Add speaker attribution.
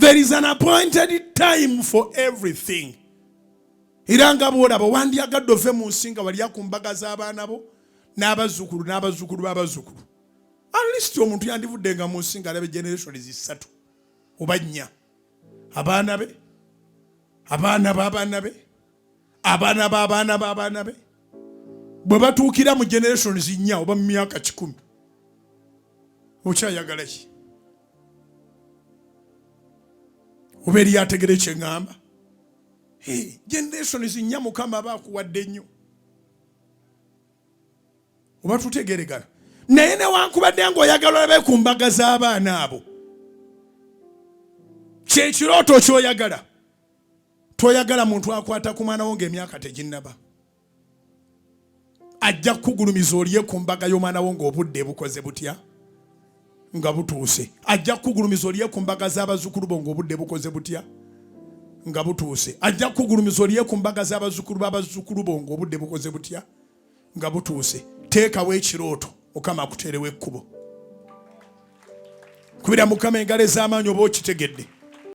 Speaker 1: There is an appointed time for everything. Era nga bw'olaba wandyagadde ove mu nsi nga walya ku mbaga z'abaana bo n'abazzukulu n'abazzukulu b'abazzukulu. At least omuntu yandivudde nga mu nsi ng'alaba generation zisatu oba nnya. Abaana be, abaana b'abaana be, abaana b'abaana b'abaana be. Bwe batuukira mu generations nnya oba mu myaka 100, okyayagala ki? Oba eriyo ategera ekyeŋŋamba? Generations nnya Mukama aba akuwadde nnyo, oba tutegeregana. Naye newankubadde ng'oyagala olabe ku mbaga z'abaana abo, kyekirooto kyoyagala. Toyagala muntu akwata ku mwana wo ng'emyaka teginnaba. Ajja kukugulumiza olye ku mbaga y'omwana wo ng'obudde bukoze butya, nga butuuse. Ajja kukugulumiza olye ku mbaga z'abazzukulu bo ng'obudde bukoze butya, nga butuuse. Ajja kukugulumiza olye ku mbaga z'abazzukulu b'abazzukulu bo ng'obudde bukoze butya, nga butuuse. Teekawo ekirooto, Mukama akuteerewo ekkubo. Kubira Mukama engalo ez'amaanyi oba okitegedde.